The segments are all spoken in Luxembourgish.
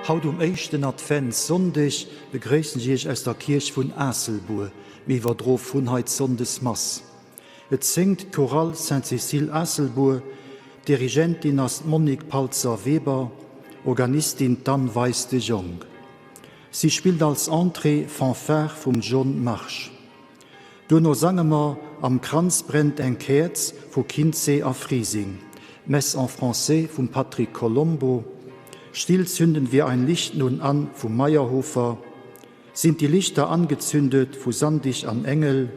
Haut um éischten Adventssonndeg begréissen ech Iech aus der Kierch vun Aasselbuer. Mir iwwerdroe vun hei d'Sonndesmass. Et séngt d'Chorale Sainte-Cécile Aasselbuer, Dirigentin ass d'Monique Palzer-Weber, Organistin d'Anne Weis-de Jong. Si spillt als Entrée Fanfare vum John Marsch. Duerno sange mer Am Kranz brennt eng Käerz vu Kinzé a Frising, Messe en français vum Patrick Colombo, Still zünden wir ein Licht nun an vum Maierhofer, Sind die Lichter angezündet vu Sandig an Engel,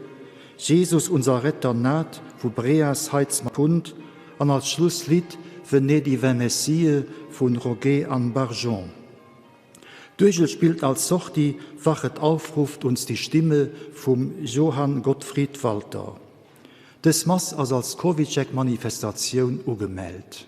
Jesus unser Retter naht vu Breas, Heizmann, Punt an als Schlusslidd Venez divin Messie vun Roguet an Barjon. D'Uergel spillt als Sortie Wachet auf, ruft uns die Stimme vum Johann Gottfried Walther. Dës Mass ass als CovidCheck-Manifestatioun ugemellt.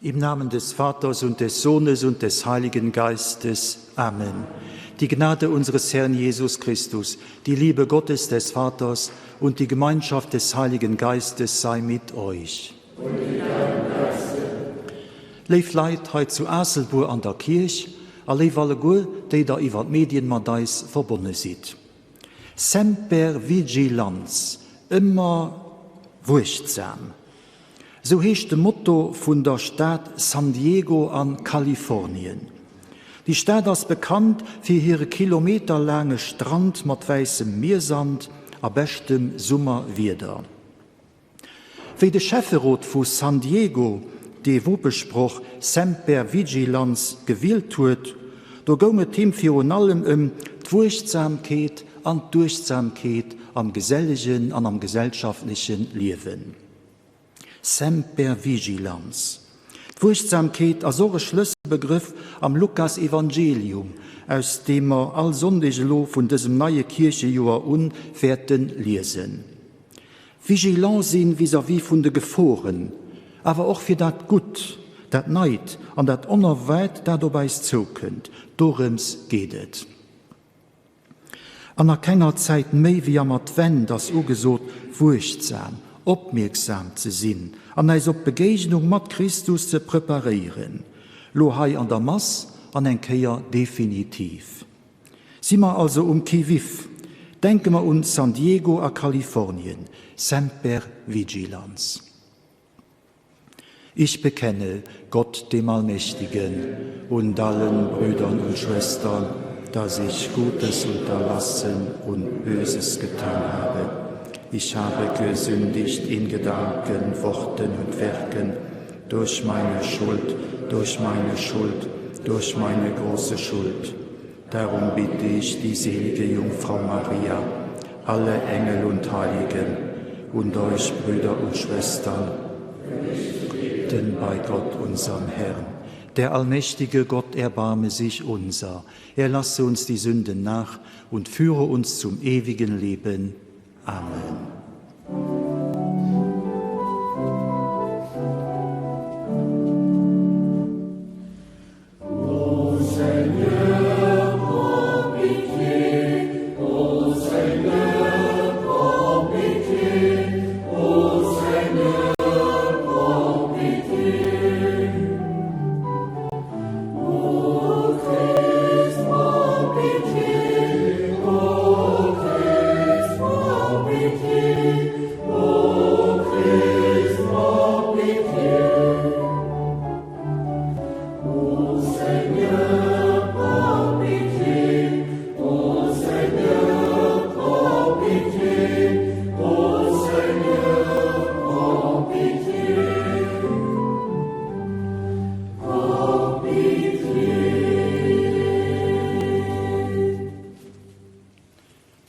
Im Namen des Vaters und des Sohnes und des Heiligen Geistes. Amen. Die Gnade unseres Herrn Jesus Christus, die Liebe Gottes des Vaters und die Gemeinschaft des Heiligen Geistes sei mit euch. Léif Leit hei zu Aasselbuer an der Kierch a léif alleguer, déi der iwwer d'Medien mat eis verbonne sidd. Semper vigilans, ëmmer wuechtsam, esou heescht de Motto vun der Stad San Diego a Kalifornien. Déi Stad ass bekannt fir hire kilometerlaange Strand mat wäissem Miersand a beschtem Summerwieder. Wéi de Schäfferot vu San Diego dee Wopesproch Semper Vigilans gewielt huet, do goung et him virun allem ëm d'Wuechtsamkeet an d'Uechtsamkeet am gesellegen an am gesellschaftleche Liewen. Semper Vigilans. D'Wuechtsamkeet ass och e Schlësselbegrëff am Lukas-Evangelium, aus deem mer all Sonndeg elo vun dësem neie Kierchejoer un wäerte liesen. Vigilant sinn vis-à-vis vun de Geforen, awer och fir dat Gutt, dat Neit an dat Onerwaart, dat op eis zoukënnt, dorëms geet et. An a kenger Zäit méi wéi am Advent ass ugesot, wuechtsam, opmierksam ze sinn an äis op d'Begéignung mat Christus ze preparéieren, lo hei an der Mass an eng Kéier definitiv. Si mer also um Qui vive, denke mer un San Diego a Kalifornien, semper vigilans. Ich bekenne Gott dem Allmächtigen und allen Brüdern und Schwestern, dass ich Gutes unterlassen und Böses getan habe. Ich habe gesündigt in Gedanken, Worten und Werken, durch meine Schuld, durch meine Schuld, durch meine große Schuld. Darum bitte ich die selige Jungfrau Maria, alle Engel und Heiligen und euch Brüder und Schwestern, denn bei Gott unserem Herrn. Der allmächtige Gott erbarme sich unser, er lasse uns die Sünden nach und führe uns zum ewigen Leben. Amen.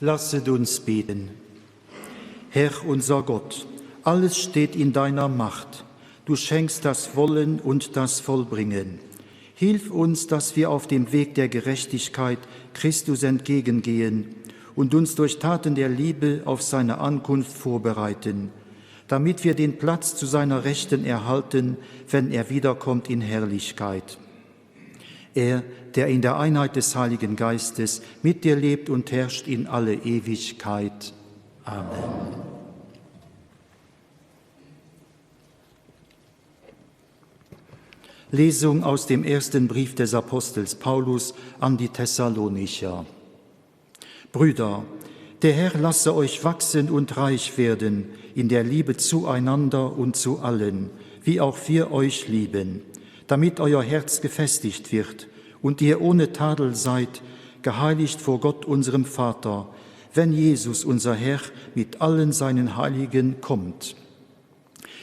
Lasset uns beten. Herr unser Gott, alles steht in deiner Macht. Du schenkst das Wollen und das Vollbringen. Hilf uns, dass wir auf dem Weg der Gerechtigkeit Christus entgegengehen und uns durch Taten der Liebe auf seine Ankunft vorbereiten, damit wir den Platz zu seiner Rechten erhalten, wenn er wiederkommt in Herrlichkeit. Er, der in der Einheit des Heiligen Geistes mit dir lebt und herrscht in alle Ewigkeit. Amen. Lesung aus dem ersten Brief des Apostels Paulus an die Thessalonicher. Brüder, der Herr lasse euch wachsen und reich werden in der Liebe zueinander und zu allen, wie auch wir euch lieben, damit euer Herz gefestigt wird und ihr ohne Tadel seid, geheiligt vor Gott unserem Vater, wenn Jesus unser Herr mit allen seinen Heiligen kommt.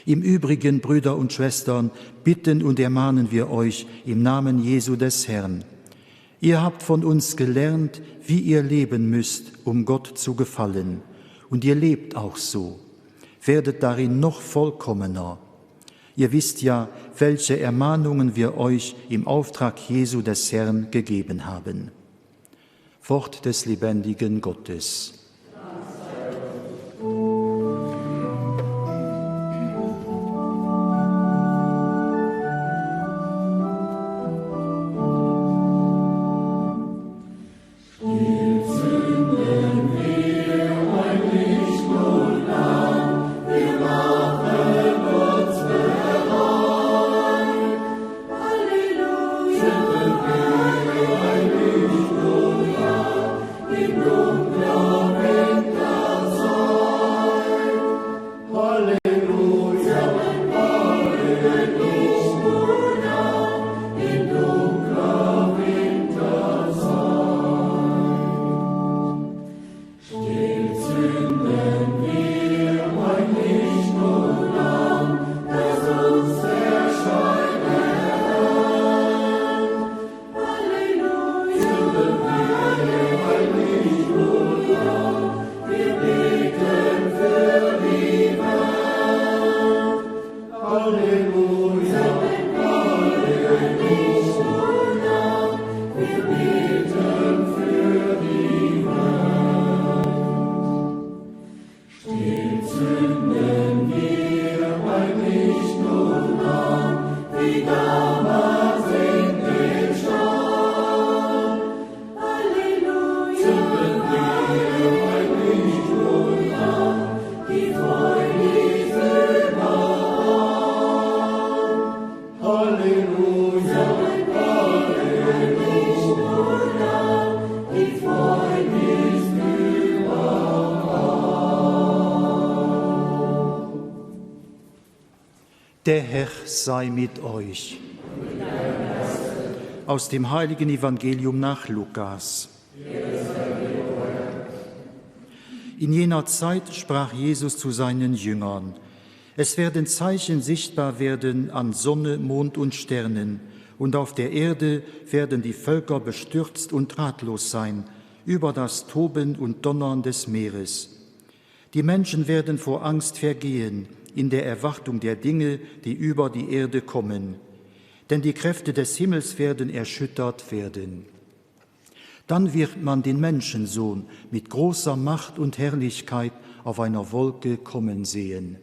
Im Übrigen, Brüder und Schwestern, bitten und ermahnen wir euch im Namen Jesu des Herrn. Ihr habt von uns gelernt, wie ihr leben müsst, um Gott zu gefallen. Und ihr lebt auch so. Werdet darin noch vollkommener. Ihr wisst ja, welche Ermahnungen wir euch im Auftrag Jesu des Herrn gegeben haben. Wort des lebendigen Gottes. Der Herr sei mit euch. Aus dem heiligen Evangelium nach Lukas. In jener Zeit sprach Jesus zu seinen Jüngern: Es werden Zeichen sichtbar werden an Sonne, Mond und Sternen, und auf der Erde werden die Völker bestürzt und ratlos sein über das Toben und Donnern des Meeres. Die Menschen werden vor Angst vergehen in der Erwartung der Dinge, die über die Erde kommen. Denn die Kräfte des Himmels werden erschüttert werden. Dann wird man den Menschensohn mit großer Macht und Herrlichkeit auf einer Wolke kommen sehen.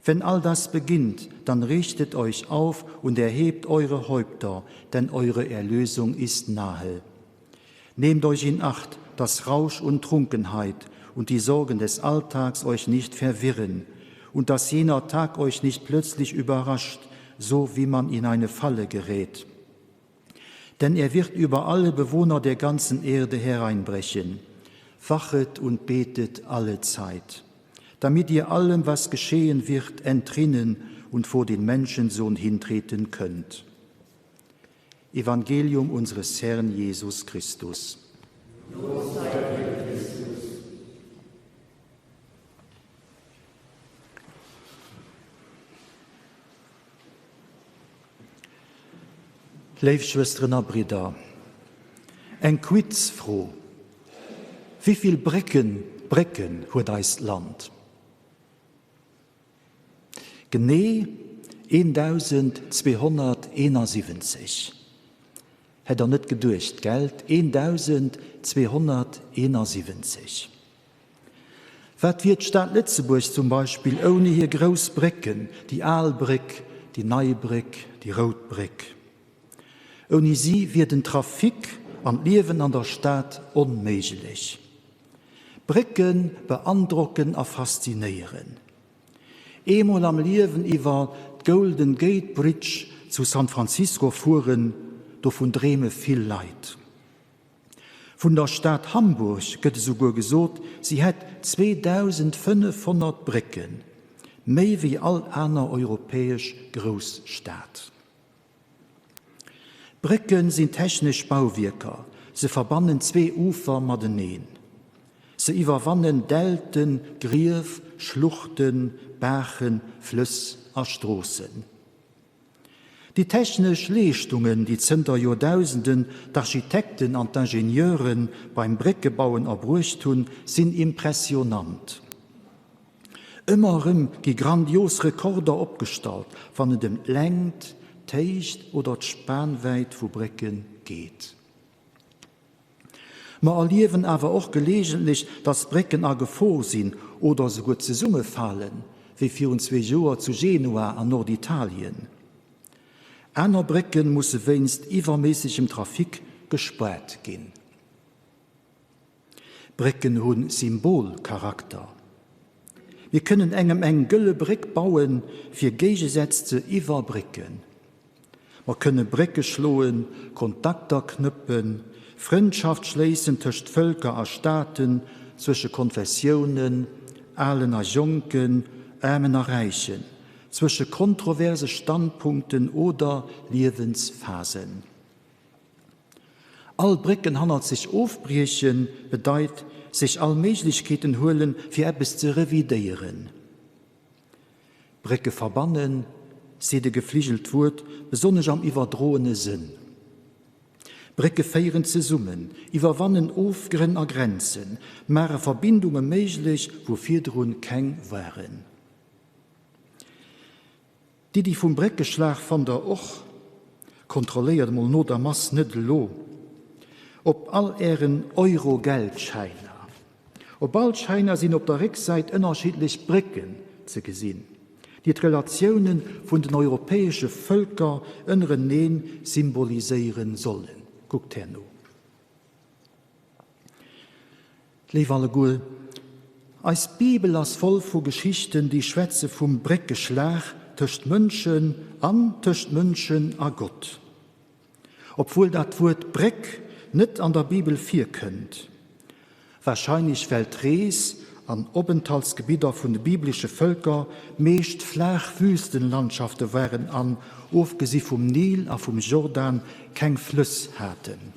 Wenn all das beginnt, dann richtet euch auf und erhebt eure Häupter, denn eure Erlösung ist nahe. Nehmt euch in Acht, dass Rausch und Trunkenheit und die Sorgen des Alltags euch nicht verwirren und dass jener Tag euch nicht plötzlich überrascht, so wie man in eine Falle gerät. Denn er wird über alle Bewohner der ganzen Erde hereinbrechen. Wachet und betet alle Zeit, damit ihr allem, was geschehen wird, entrinnen und vor den Menschensohn hintreten könnt. Evangelium unseres Herrn Jesus Christus. Lob sei dir, Christus. Léif Schwësteren a Bridder, eng Quizfro, Wéivill Brécken, Brécken huet eist Land? Genee 1.271. Hätt der net geduecht, gellt? 1.271. Wat wier d'Stad Lëtzebuerg zum Beispill ouni hir grouss Brécken, déi al Bréck, déi nei Bréck, déi rout Bréck? Ouni si wier den Trafic an d'Liewen an der Stad onméiglech. Brécke beandrocken a faszinéieren. Eemol am Liewen iwwer d'Golden Gate Bridge zu San Francisco fueren, dovun dreeme vill Leit. Vun der Stad Hamburg gëtt esouguer gesot, si hätt 2.500 Brécken, méi wéi all aner europäesch Grousstad. Brécke sinn technesch Bauwierker, se verbannen zwee Ufer mateneen. Se iwwerwannen Dälten, Grief, Schluchten, Baachen, Flëss a Stroossen. Déi technesch Leeschtungen, déi zënter Joerdausenden d'Architekten an d'Ingenieure beim Bréckebauen erbruecht hunn, sinn impressionant. Ëmmer erëm gi grandios Rekorder opgestallt, wann et ëm d'Längt, d'Héicht oder d'Spaanwäit vu Brécke geet. Mer erliewen awer och geleegentlech, dass Brécken a Gefor sinn oder esouguer zesummefalen, wéi virun zwee Joer zu Genua an Norditalien. Aner Brécke musse wéinst iwwerméissegem Trafic gespaart ginn. Brécken hu Symbolcharakter. Mir kënnen engem eng gëlle Bréck bauen, fir Géigesätz ze iwwerbrécken. Mer kënne Brécke schloen, Kontakter knëppen, Frëndschaft schléissen tëscht Vëlker a Staaten, zwësche Konfessiounen, Alen a Jonken, Aarmen a Räichen, zwësche kontroverse Standpunkten oder Liewensphasen. All Brécken hannert sech ofbriechen, bedeit, sech all Méiglechkeeten huelen, fir eppes ze revidéieren. Brécke verbannen, seet e gefligelt Wuert, besonnesch am iwwerdroene Sënn. Brécke féieren zesummen, iwwerwannen Ofgrënn a Grenzen, maache Verbindunge méiglech, wou virdrun keng waren. D'Iddi vum Bréckeschlag fannt der och, kontrolléiert emol no der Mass, net elo, op all ären Euro-Geldschäiner. Op all Schäiner sinn op der Récksäit ënnerschiddlech Brécken ze gesinn, déi d'Relatioune vun den europäesche Vëlker ënnereneen symboliséiere sollen. Kuckt herno. Léif alleguer, eis Bibel ass voll vu Geschichten, déi schwätze vum Bréckeschlag tëscht Mënschen an tëscht Mënschen a Gott. Obwuel dat Wuert Bréck net an der Bibel virkënnt. Warscheinlech well d'Rees an Openthaltsgebidder vun de biblesche Vëlker meescht flaach Wüstenlandschafte waren an, ofgesi vum Nil a vum Jordan, keng Flëss haten.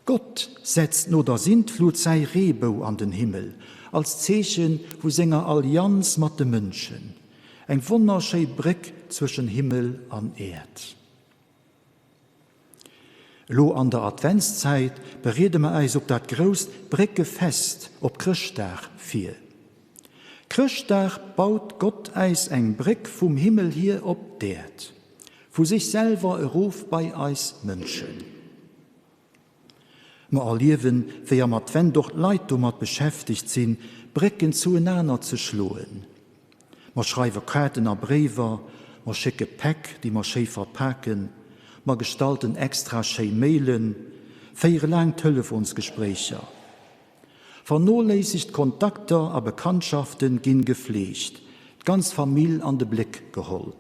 Gott setzt no der Sintflut säi Reebou an den Himmel, als Zeeche vu senger Allianz mat de Mënschen, eng wonnerschéi Bréck zwëschen Himmel an Äerd. Elo an der Adventszäit bereede mer äis op dat grousst Bréckefest op Chrëschtdag vir. Chrëschtdag baut Gott äis eng Bréck vum Himmel hier op d'Äerd, vu sech selwer erof bei eis Mënschen. Mer erliewen, wéi am Advent och d'Leit domat beschäftegt sinn, Brécken zuenaner ze schloen. Mer schreiwe Kaarten a Bréiwer, mer schécke Päck, déi mer schéi verpaken, mer gestalten extra schéi Mailen, féiere laang Telefonsgespréicher. Vernoléissegt Kontakter a Bekanntschafte ginn gefleegt, d'ganz Famill an de Bléck geholl.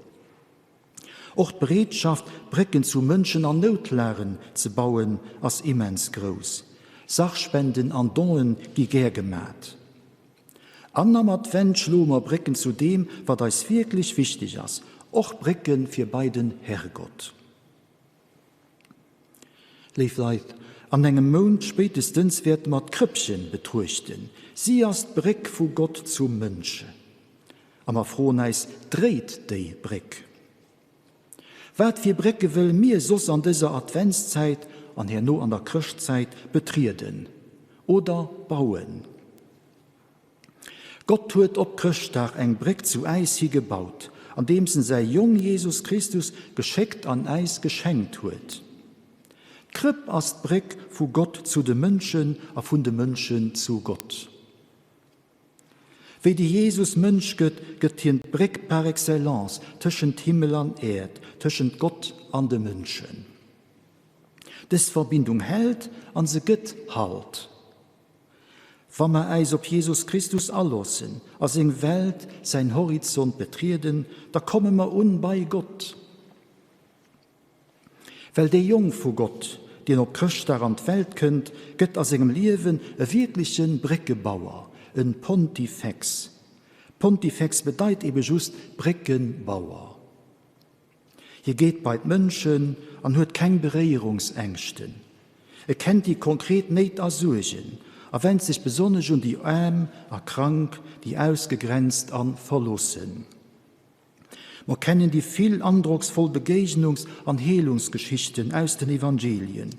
Och d'Bereetschaft, Brécken zu Mënschen an Noutlagen ze bauen, ass immens grouss. Sachspenden an Donen gi gär gemat. An am Advent schloe mer Brécken zu deem, wat eis wierklech wichteg ass, och Brécke fir bei den Herrgott. Léif Leit, an engem Mount spéitestens wäerte mer d'Krëppchen betruechten. Si ass d'Bréck vu Gott zum Mënsch. A mer froen äis, Dréit déi Bréck? Wat fir Brécke wëlle mir soss an dëser Adventszäit an herno an der Chrëschtzäit betrieden oder bauen? Gott huet op Chrëschtdag eng Bréck zu äis hi gebaut, andeems en säi Jong Jesus Christus geschéckt an äis geschenkt huet. D'Krëpp ass d'Bréck vu Gott zu de Mënschen a vun de Mënschen zu Gott. Wéi de Jesus Mënsch gëtt, gëtt hien d'Bréck par excellence tëschent Himmel an Äerd, tëschent Gott an de Mënschen. Dës Verbindung hält an se gëtt Halt. Wa mer äis op Jesus Christus aloossen a seng Welt, säin Horizont betrieden, da komme mer un bei Gott. Well dee Jong vu Gott, deen op Chrëschtdag an d'Welt kënnt, gëtt a sengem Liewen e wierkleche Bréckebauer, en Pontifex. Pontifex bedeit ebe just Bréckebauer. Hie geet bei d'Mënschen an huet keng Beréierungsängschten. E kennt déi konkret Néit a Suergen a wennt sech besonnesch un déi Aarm a Krank, déi Ausgegrenzt a Verloossen. Mer kennen déi vill androcksvoll Begéignungs an Heelungsgeschichten aus den Evangelien.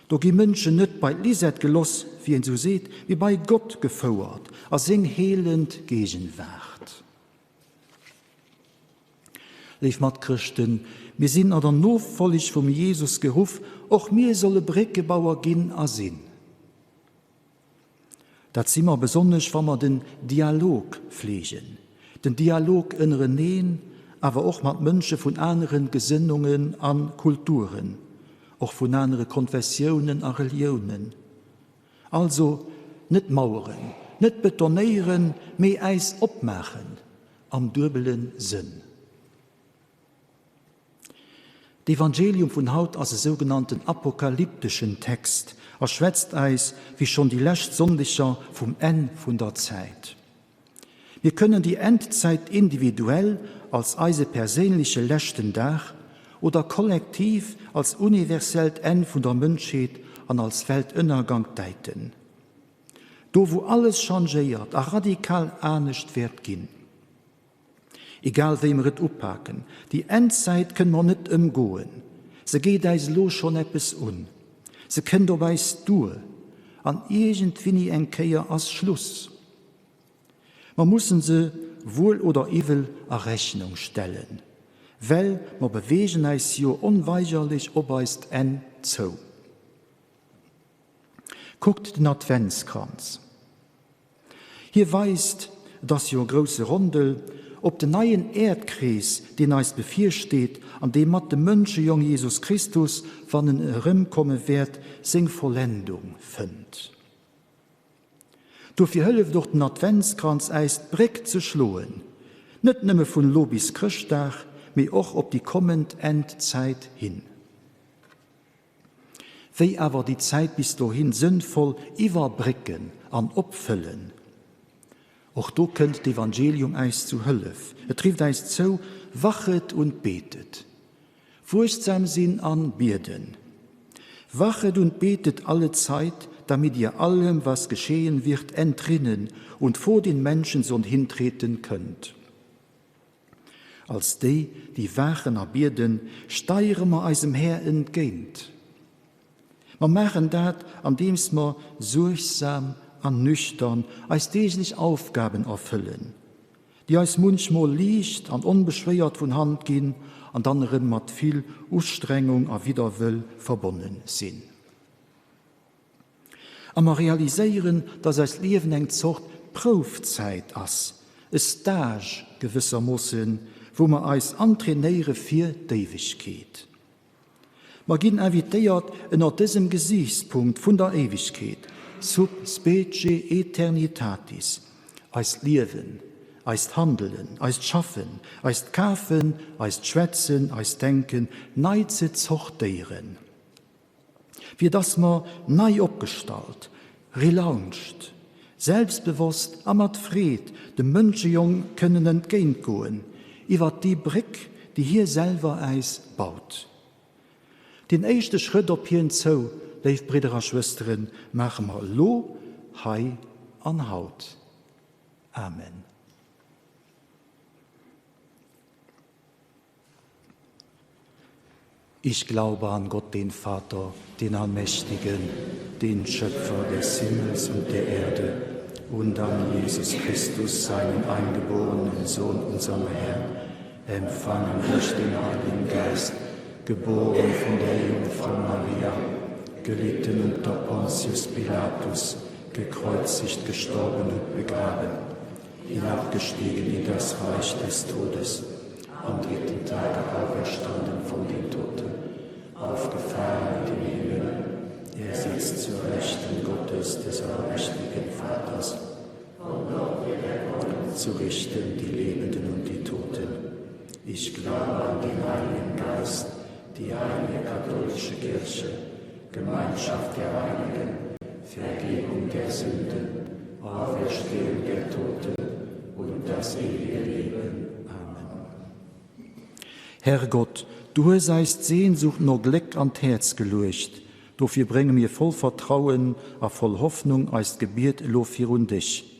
Do gi Mënschen net bei d'Lisette geloss, wéi een esou seet, mee bei Gott gefouert a seng heelend Gegenwaart. Léif Matchrëschten, mir sinn an der Nofolleg vum Jesus geruff, och mir solle Bréckebauer ginn a sinn. Dat si mer besonnesch, wa mer den Dialog fleegen, den Dialog ënnereneen, awer och mat Mënsche vun anere Gesënnungen a Kulturen, och vun anere Konfessiounen a Reliounen. Also net Maueren, net betonéieren, mee äis opmaachen am duebele Sënn. D'Evangelium vun haut ass e sougenannten apokalypteschen Text a schwätzt eis, wéi schonn déi lescht Sonndeger, vum Enn vun der Zäit. Mir kënnen déi Endzäit individuell als eise perséinleche leschten Dag oder kollektiv als universellt Enn vun der Mënschheet an als Weltënnergank däiten. Do wou alles changéiert a radikal anescht wäert ginn. Egal wéi mer et upaken, déi Endzäit kënne mer net ëmgoen. Se geet äis elo schonn eppes un. Se kënnt op äis duer. An iergendwinni eng Kéier ass Schluss. Mer mussen se wuel oder iwwel a Rechnung stellen, well mer beweegen äis jo onweigerlech op eist Enn zou. Kuckt den Adventskranz. Hie weist, et ass jo e grousse Rondel, op den neien Äerdkrees, deen eis bevirsteet an dee mat dem Mënschejong Jesus Christus, wann en erëmkomme wäert, seng Vollendung fënnt. Dofir hëlleft och den Adventskranz äis, d'Bréck ze schloen, net nëmme vun elo bis Chrëschtdag, mee och op déi kommend Endzäit hin. Wéi awer déi Zäit bis dohin sënnvoll iwwerbrécken. an opfëllen. Och do kënnt d'Evangelium äis zu Hëllef. Et rifft äis zou, Wachet und betet. Wuechtsam sinn an bieden. Wachet und betet allezeit, damit ihr allem, was geschehen wird, entrinnen und vor den Menschensohn hintreten könnt. Als déi, déi waachen a bieden, steiere mer eisem Här entgéint. Mer maachen dat, andeems mer suergsam an nüchtern eis deeglech Aufgaben erfëllen, déi eis munchmol liicht an onbeschwéiert vun Hand ginn an dann erëm mat vill Ustrengung a Widderwëll verbonne sinn. A mer realiséieren, dass eist Liewen eng Zort Proufzäit ass, e Stage gewëssermoossen, wou mer eis antrainéiere fir d'Éiwegkeet. Mer ginn invitéiert, ënner dësem Gesiichtspunkt vun der Éiwegkeet, sub specie aeternitatis, eist Liewen, eist Handelen, eist Schaffen, eist Kafen, eist Schwätzen, eist Denken nei ze zortéieren. Fir dass mer nei opgestallt, relaunched, selbstbewosst a mat Freed dem Mënschejong kënnen entgéintgoen, iwwert déi Bréck, déi hie selwer äis baut. Deen éischte Schrëtt op hien zou, léif Bridder a Schwësteren, maache mer elo, hei an haut. Amen. Ich glaube an Gott, den Vater, den Allmächtigen, den Schöpfer des Himmels und der Erde, und an Jesus Christus, seinen eingeborenen Sohn, unserem Herrn, empfangen durch den Heiligen Geist, geboren von der Jungfrau Maria, gelitten unter Pontius Pilatus, gekreuzigt, gestorben und begraben, hinabgestiegen in das Reich des Todes, am dritten Tage auferstanden von den Toten, aufgefahren in den Himmel, er sitzt zur Rechten Gottes des allmächtigen Vaters, zu richten die Lebenden und die Toten. Ich glaube an den Heiligen Geist, die heilige katholische Kirche, Gemeinschaft der Heiligen, Vergebung der Sünden, Auferstehung der Toten und das ewige Leben. Amen. Herrgott, du hues eis d'Sehnsucht no Gléck an d'Häerz geluecht, dofir brénge mir voll Vertrauen a voll Hoffnung eist Gebiet elo virun dech.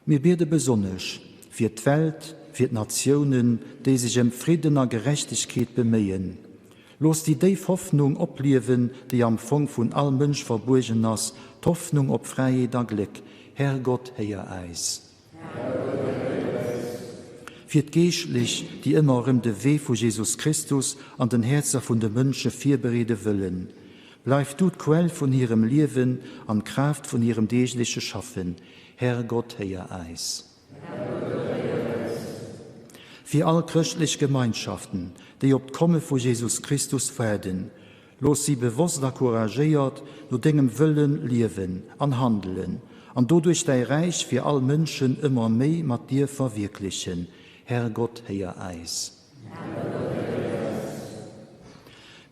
Mir biede besonnesch fir d'Welt, fir d'Natiounen, déi sech ëm Fridden a Gerechtegkeet beméien. Looss déi déif Hoffnung opliewen, déi am Fong vun all Mënsch verbuergen ass, d'Hoffnung op Fräiheet a Gléck. Herrgott, héier äis. Fir d'Geeschtlech, déi ëmmer erëm de Wee vu Jesus Christus an den Häerzer vun de Mënsche virbereede wëllen. Bleif du d'Quell vun hirem Liewen an d'Kraaft vun hirem deegleche Schaffen. Herrgott, héier äis. Fir all chrëschtlech Gemeinschaften, déi op d'Komme vu Jesus Christus waarden, looss si bewosst a couragéiert no dengem Wëllen liewen an handelen an doduerch däi Räich fir all Mënschen ëmmer méi mat dir verwierklechen. Herrgott, héier äis.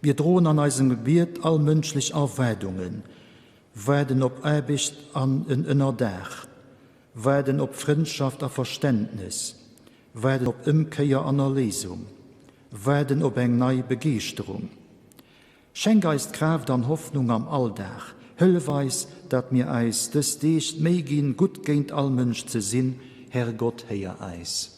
Mir droen an eisem Gebiet all mënschlech Erwaardungen, Waarden op Aarbecht an en Ënnerdaach, waarden op Frëndschaft a Verständnes, waarden op Ëmkéier an Erléisung, waarden op eng nei Begeeschterung. Schenk eis d'Kraaft an Hoffnung am Alldag, hëllef eis, dat mir eis dës Deeg d'Méi ginn, gutt géint all Mënsch ze sinn. Herrgott, héier eis.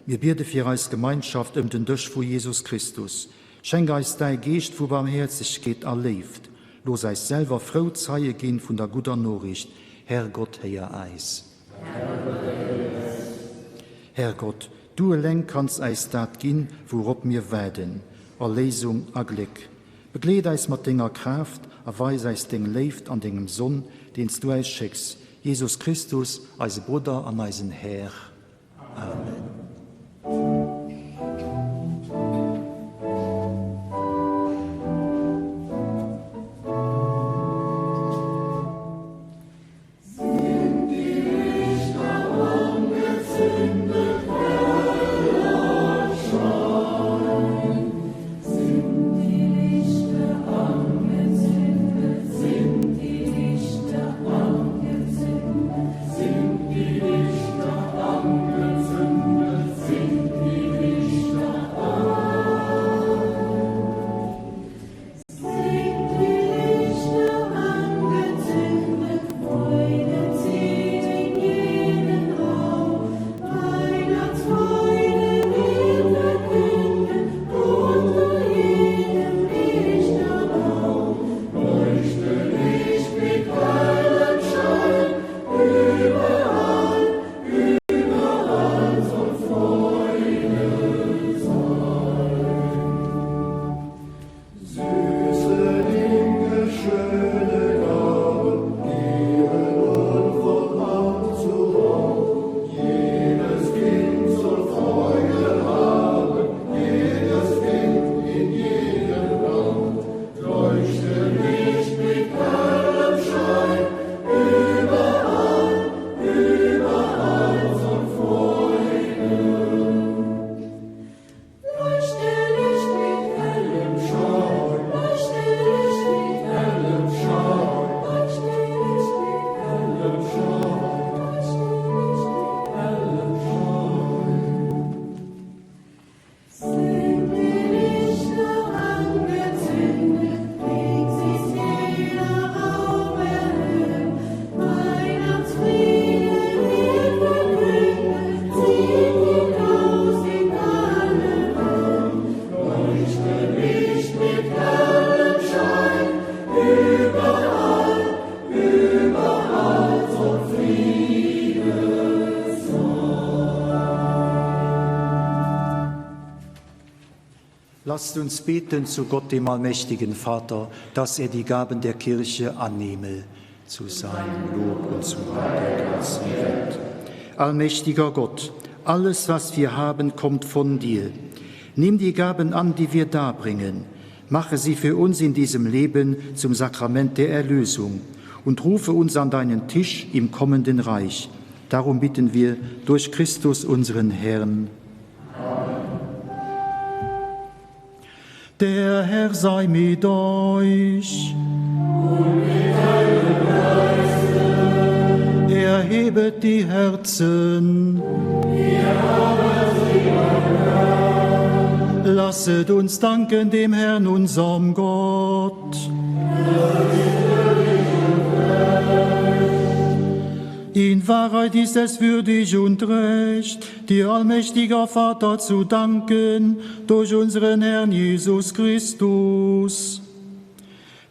Mir biede fir eis Gemeinschaft ëm den Dësch vu Jesus Christus. Schenk eis däi Geescht vu Barmhäerzegkeet a Léift. Looss eis selwer frou Zeie ginn vun der gudder Noriicht. Herrgott, héier äis. Herrgott, du eleng kanns äis dat ginn, wourop mir waarden, Erléisung a Gléck. Begleet äis mat denger Kraaft a weis äis deng Léift an dengem Sonn, deen s du äis schécks, Jesus Christus, eise Brudder an eisen Här. Amen. Lasst uns beten zu Gott, dem allmächtigen Vater, dass er die Gaben der Kirche annehme, zu seinem Lob und zum Heil der ganzen Welt. Allmächtiger Gott, alles, was wir haben, kommt von dir. Nimm die Gaben an, die wir darbringen. Mache sie für uns in diesem Leben zum Sakrament der Erlösung und rufe uns an deinen Tisch im kommenden Reich. Darum bitten wir durch Christus unseren Herrn. Der Herr sei mit euch. Und mit deinem Geiste. Erhebet die Herzen. Wir haben sie beim Herrn. Lasset uns danken dem Herrn, unserem Gott. Das ist würdig und recht. In Wahrheit ist es würdig und recht, dir allmächtiger Vater zu danken durch unseren Herrn Jesus Christus.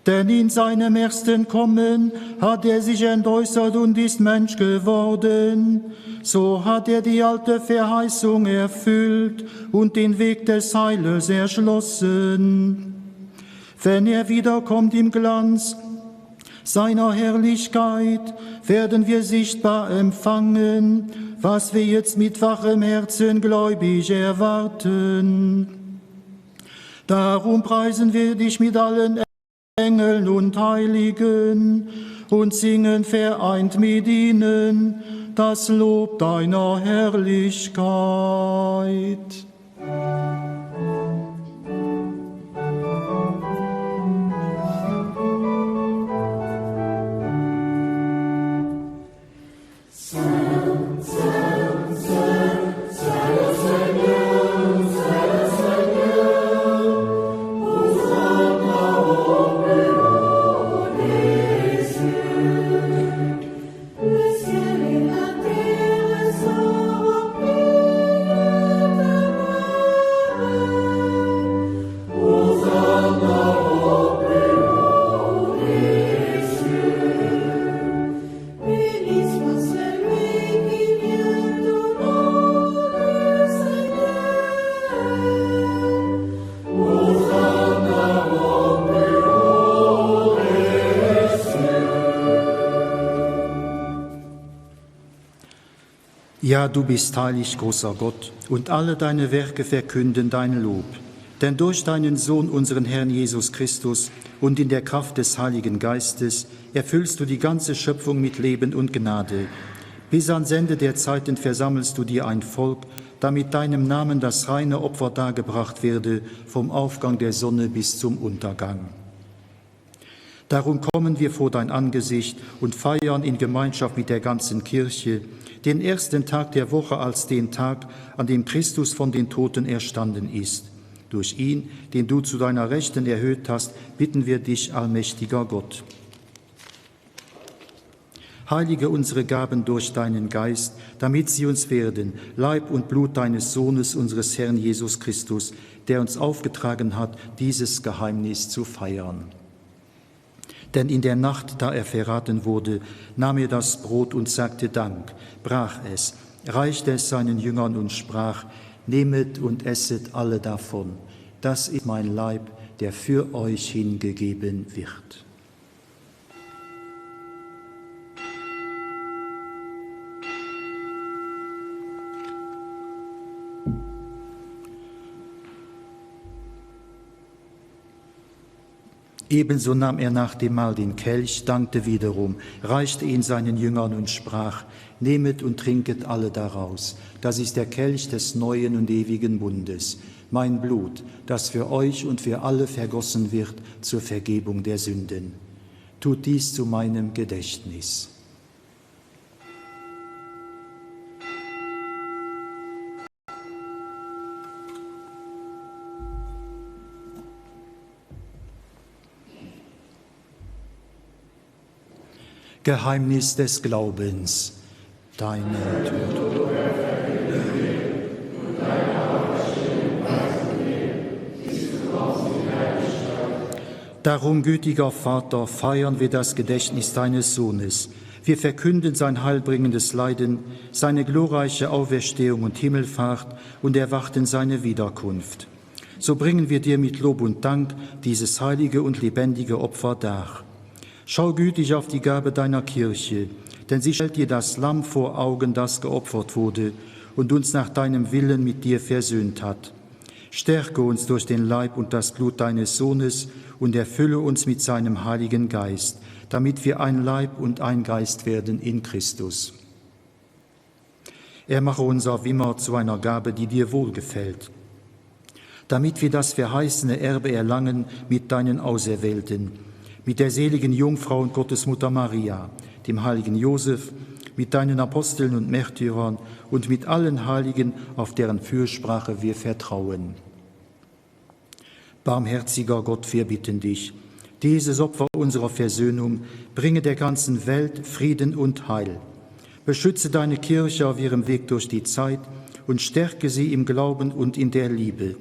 Denn in seinem ersten Kommen hat er sich entäußert und ist Mensch geworden. So hat er die alte Verheißung erfüllt und den Weg des Heiles erschlossen. Wenn er wiederkommt im Glanz seiner Herrlichkeit, werden wir sichtbar empfangen, was wir jetzt mit wachem Herzen gläubig erwarten. Darum preisen wir dich mit allen Engeln und Heiligen und singen vereint mit ihnen das Lob deiner Herrlichkeit. Ja, du bist heilig, großer Gott, und alle deine Werke verkünden dein Lob. Denn durch deinen Sohn, unseren Herrn Jesus Christus, und in der Kraft des Heiligen Geistes erfüllst du die ganze Schöpfung mit Leben und Gnade. Bis ans Ende der Zeiten versammelst du dir ein Volk, damit deinem Namen das reine Opfer dargebracht werde, vom Aufgang der Sonne bis zum Untergang. Darum kommen wir vor dein Angesicht und feiern in Gemeinschaft mit der ganzen Kirche den ersten Tag der Woche als den Tag, an dem Christus von den Toten erstanden ist. Durch ihn, den du zu deiner Rechten erhöht hast, bitten wir dich, allmächtiger Gott. Heilige unsere Gaben durch deinen Geist, damit sie uns werden, Leib und Blut deines Sohnes, unseres Herrn Jesus Christus, der uns aufgetragen hat, dieses Geheimnis zu feiern. Denn in der Nacht, da er verraten wurde, nahm er das Brot und sagte Dank, brach es, reichte es seinen Jüngern und sprach, Nehmet und esset alle davon, das ist mein Leib, der für euch hingegeben wird. Ebenso nahm er nach dem Mahl den Kelch, dankte wiederum, reichte ihn seinen Jüngern und sprach, Nehmet und trinket alle daraus, das ist der Kelch des neuen und ewigen Bundes, mein Blut, das für euch und für alle vergossen wird zur Vergebung der Sünden. Tut dies zu meinem Gedächtnis. Geheimnis des Glaubens, deine Tod. Darum, gütiger Vater, feiern wir das Gedächtnis deines Sohnes. Wir verkünden sein heilbringendes Leiden, seine glorreiche Auferstehung und Himmelfahrt und erwarten seine Wiederkunft. So bringen wir dir mit Lob und Dank dieses heilige und lebendige Opfer dar. Schau gütig auf die Gabe deiner Kirche, denn sie stellt dir das Lamm vor Augen, das geopfert wurde und uns nach deinem Willen mit dir versöhnt hat. Stärke uns durch den Leib und das Blut deines Sohnes und erfülle uns mit seinem Heiligen Geist, damit wir ein Leib und ein Geist werden in Christus. Er mache uns auf immer zu einer Gabe, die dir wohlgefällt, damit wir das verheißene Erbe erlangen mit deinen Auserwählten, mit der seligen Jungfrau und Gottesmutter Maria, dem heiligen Josef, mit deinen Aposteln und Märtyrern und mit allen Heiligen, auf deren Fürsprache wir vertrauen. Barmherziger Gott, wir bitten dich, dieses Opfer unserer Versöhnung bringe der ganzen Welt Frieden und Heil. Beschütze deine Kirche auf ihrem Weg durch die Zeit und stärke sie im Glauben und in der Liebe.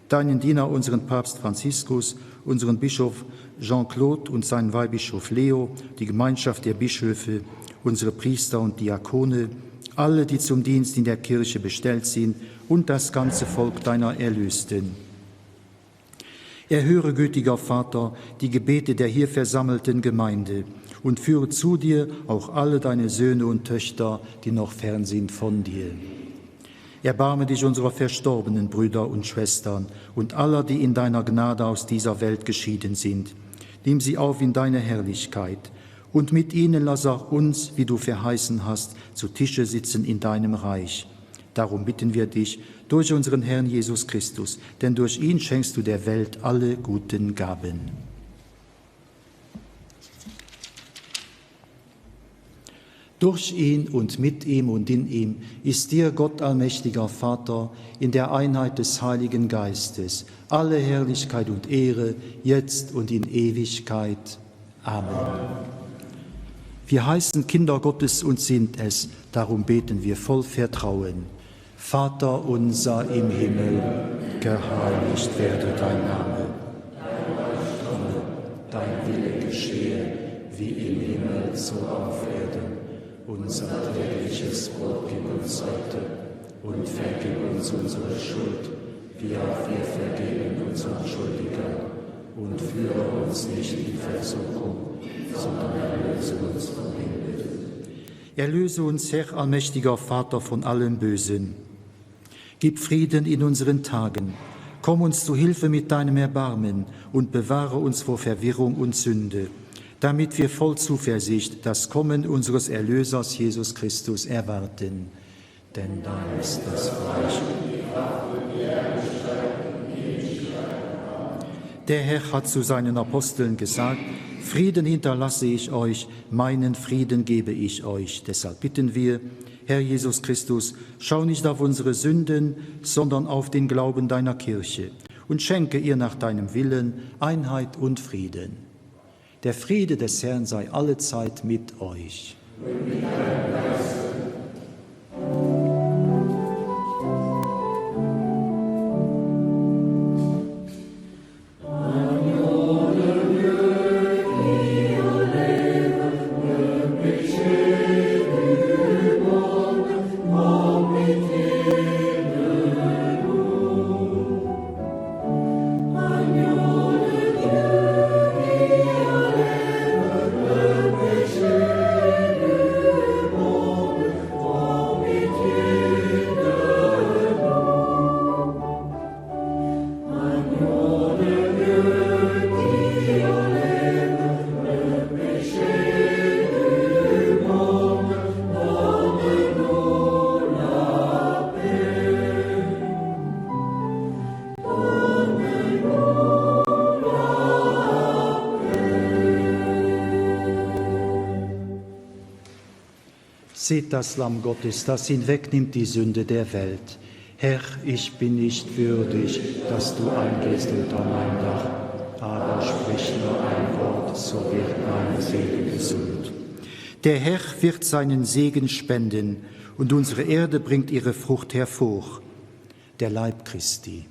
Deinen Diener, unseren Papst Franziskus, unseren Bischof Jean-Claude und seinen Weihbischof Leo, die Gemeinschaft der Bischöfe, unsere Priester und Diakone, alle, die zum Dienst in der Kirche bestellt sind und das ganze Volk deiner Erlösten. Erhöre, gütiger Vater, die Gebete der hier versammelten Gemeinde und führe zu dir auch alle deine Söhne und Töchter, die noch fern sind von dir. Erbarme dich unserer verstorbenen Brüder und Schwestern und aller, die in deiner Gnade aus dieser Welt geschieden sind. Nimm sie auf in deine Herrlichkeit und mit ihnen lass auch uns, wie du verheißen hast, zu Tische sitzen in deinem Reich. Darum bitten wir dich durch unseren Herrn Jesus Christus, denn durch ihn schenkst du der Welt alle guten Gaben. Durch ihn und mit ihm und in ihm ist dir Gott allmächtiger Vater in der Einheit des Heiligen Geistes alle Herrlichkeit und Ehre jetzt und in Ewigkeit. Amen. Wir heißen Kinder Gottes und sind es, darum beten wir voll Vertrauen. Vater unser im Himmel, geheiligt werde dein Name. Dein Reich komme, dein Wille geschehe, wie im Himmel so auf Erden. Unser tägliches Brot gib uns heute und vergib uns unsere Schuld, wie auch wir vergeben unseren Schuldigern. Und führe uns nicht in Versuchung, sondern erlöse uns von dem Bösen. Erlöse uns, Herr allmächtiger Vater, von allem Bösen. Gib Frieden in unseren Tagen. Komm uns zu Hilfe mit deinem Erbarmen und bewahre uns vor Verwirrung und Sünde, damit wir voll Zuversicht das Kommen unseres Erlösers Jesus Christus erwarten. Denn dein ist das Reich. Der Herr hat zu seinen Aposteln gesagt: Frieden hinterlasse ich euch, meinen Frieden gebe ich euch. Deshalb bitten wir, Herr Jesus Christus, schau nicht auf unsere Sünden, sondern auf den Glauben deiner Kirche und schenke ihr nach deinem Willen Einheit und Frieden. Der Friede des Herrn sei allezeit mit euch. Und mit deinem Geiste. Seht das Lamm Gottes, das hinwegnimmt die Sünde der Welt. Herr, ich bin nicht würdig, dass du eingehst unter mein Dach, aber sprich nur ein Wort, so wird meine Seele gesund. Der Herr wird seinen Segen spenden, und unsere Erde bringt ihre Frucht hervor, der Leib Christi.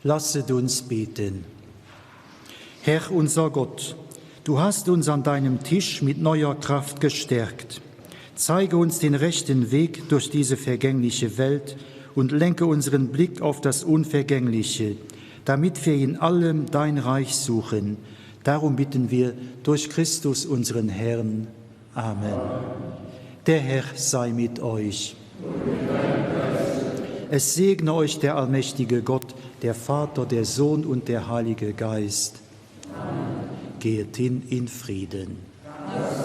Lasset uns beten. Herr unser Gott, du hast uns an deinem Tisch mit neuer Kraft gestärkt. Zeige uns den rechten Weg durch diese vergängliche Welt und lenke unseren Blick auf das Unvergängliche, damit wir in allem dein Reich suchen. Darum bitten wir durch Christus unseren Herrn. Amen. Der Herr sei mit euch. Es segne euch der allmächtige Gott, der Vater, der Sohn und der Heilige Geist. Amen. Gehet hin in Frieden. Amen.